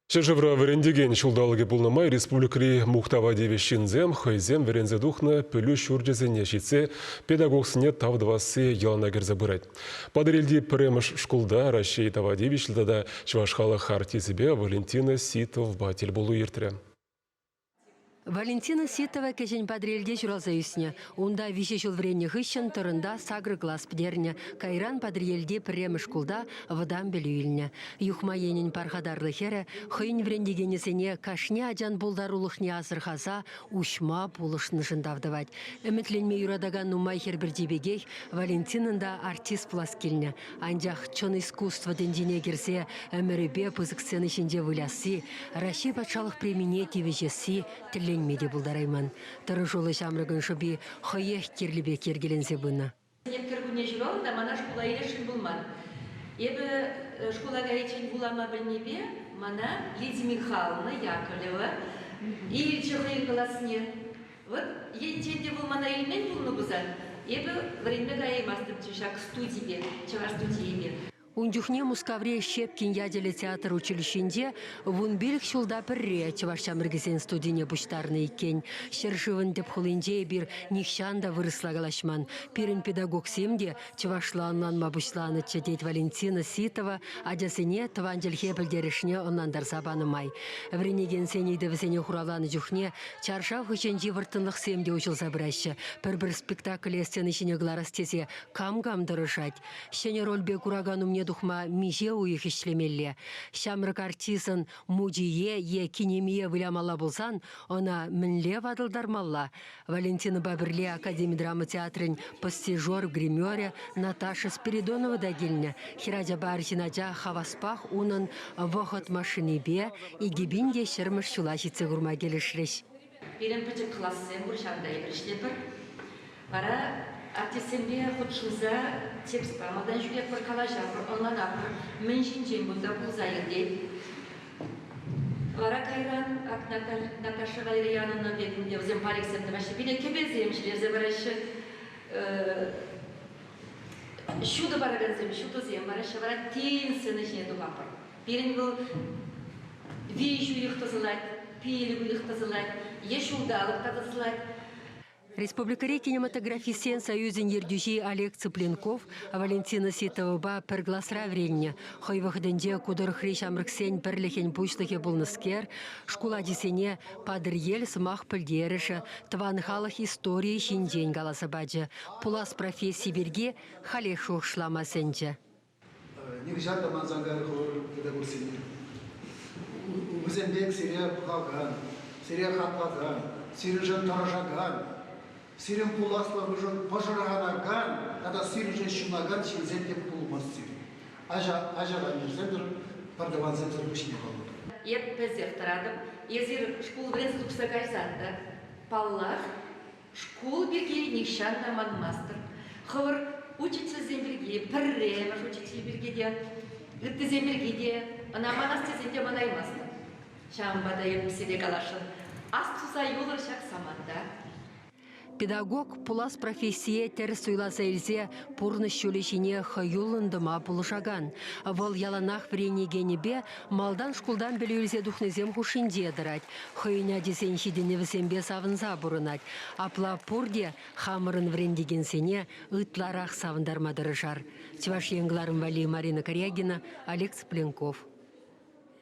Ҫӗршывра вӗрентекен ҫулталӑкӗ пулнӑ май республикӑри мухтава тивӗҫ ҫынсем хӑйсем вӗренсе тухнӑ пӗлӳ ҫурчӗсене ҫитсе педагогсене тав тӑвасси йӑлана кӗрсе пырать. Патӑрьелти пӗрремӗш шкулта Раҫҫей тава тивӗҫлӗ тата чӑваш халӑх артисчӗпе Валентина Ситовпа тӗлпулу иртрӗ. Валентина Ситова Кӗҫӗн Патӑрьелте ҫуралса ӳснӗ. Унта виҫӗ ҫул вӗреннӗ хыҫҫӑн Тӑрӑнта сакӑр класс пӗтернӗ. Кайран Патӑрьелти пӗрремӗш шкулта вӑтам пӗлӳ илнӗ. Юхма енӗн пархатарлӑ хӗрӗ хӑйӗн вӗрентекенӗсене кашни ачан пултарулӑхне асӑрхаса уҫма пулӑшнӑшӑн тав тӑвать. Ӗмӗтленме юратакан нумай хӗр пӗрчи пекех Валентинӑн та артист пулас килнӗ. Анчах чӑн искусство тӗнчине кӗрсе ӗмӗрӗпе пысӑк сцена ҫинче вылясси, Раҫҫей патшалӑх премине тивӗҫесси тӗлленме те пултарайман. Тӑрӑшуллӑ ҫамрӑкӑн шӑпи хӑех кирлӗ пек йӗркеленсе пынӑ. Эп кӗркунне ҫуралнӑ та мана шкула илесшӗн пулман. Эпӗ шкула кайиччен вулама пӗлнипе мана Лидия Михайловна Яковлева илчӗ хӑйӗн класне. Вӑт енчен те вӑл мана илмен пулнӑ пулсан, эпӗ вӗренме каяймастӑмччӗ ҫак студипе, чӑваш студийӗпе. Ун чухне Мускаври Щепкин ячӗллӗ театр училищинче 15 ҫулта пӗрре чӑваш ҫамрӑкӗсен студине пуҫтарнӑ иккен. Ҫӗршывӑн тӗп хулинче эпир нихҫан та вырӑсла калаҫман. Пирӗн педагогсем те чӑвашла ӑнланма пуҫланӑччӗ, тет Валентина Ситова ачасене тӑван чӗлхе пӗлтерӗшне ӑнлантарса панӑ май. Вӗренекенсен ыйтӑвӗсене хуравланӑ чухне чаршав хыҫӗнчи вӑрттӑнлӑхсем те уҫӑлса пыраҫҫӗ. Пӗр-пӗр спектакле сцена ҫине кӑларас тесе кам-кам тӑрӑшать? Ҫӗнӗ рольпе куракан умне тухма миҫе уйӑх ӗҫлемелле? Ҫамрӑк артистӑн мучие е кинемие вылямалла пулсан ӑна мӗнле ватӑлтармалла? Валентинӑпа пӗрле Академи драма театрӗн постижер гримерӗ Наташа Спиридонова та килнӗ. Хӗрачапа арҫын ача хаваспах унӑн вӑхӑт машинипе 2100-мӗш ҫула ҫитсе курма килӗшрӗҫ. Пирӗн пӗчӗк классем пур, ҫавӑнта эпир ӗҫлетпӗр. Вара артистсемпе хутшӑнса текстпа малтан ҫӳретпӗр, калаҫатпӑр, ӑнланатпӑр, мӗн ҫинчен кунта пулса иртет. Вара кайран ак Наташа Валерьяновна пек ӗнтӗ вӗсем париксем тӑваҫҫӗ, пире кӗпесем ҫӗлесе параҫҫӗ. Ҫутӑ паракансем ҫутӑсем параҫҫӗ, вара тин сцена ҫине тухатпӑр. Пирӗн вӑл виҫ уйӑх тӑсӑлать, пилӗк уйӑх тӑсӑлать е ҫулталӑк та тӑсӑлать. Республикӑри кинематографистсен союзӗн ертӳҫи Олег Цыпленков Валентина Ситовӑпа пӗр класра вӗреннӗ. Хӑй вӑхӑтӗнче ку тӑрӑхри ҫамрӑксен пӗрлӗхӗн пуҫлӑхӗ пулнӑскер шкул ачисене Патӑрьел сӑмах пӗлтерӗшӗ, тӑван халӑх историйӗ ҫинчен каласа пачӗ. Пулас професси пирки халех шухӑшлама сӗнчӗ. Нихӑҫан та мансан кайрӗ хӑвӑр педагогсене. Вӗсем пек сире пӑхакан, сире хаклакан, сирӗншӗн тӑрӑшакан, сирӗн пуласлӑхӑшӑн пӑшӑрханакан тата сирӗншӗн ҫунакан ҫынсем те пулмасть сирӗн. Ача, ача-аннесемсӗр, пӗртӑвансемсӗр пуҫне паллӑ. Эп пӗлсех тӑратӑп, эсир шкул вӗренсе тухса кайсан та, паллах, Шкул пирки нихҫан та манмастӑр. Хӑвӑр учительсем пирки, пӗрремӗш учитель пирки те, ыттисем пирки те ӑна манас тесен те манаймастӑр. Ҫавӑнпа та эп сире каласшӑн, ас туса юлӑр ҫак саманта. Педагог пулас профессие тӗрӗс суйласа илсе пурнӑҫ ҫулӗ ҫине хӑюллӑн тӑма пулӑшакан. Вӑл яланах вӗренекенӗпе малтан шкултан пӗлӳ илсе тухнисем хушшинче тӑрать. Хӑйӗн ачисен ҫитӗнӗвӗсемпе савӑнса пурӑнать. Апла пурте хамӑрӑн вӗрентекенсене ытларах савӑнтарма тӑрӑшар. Чӑваш Ен кӑларӑм валли Марина Карягина, Олег Цыпленков.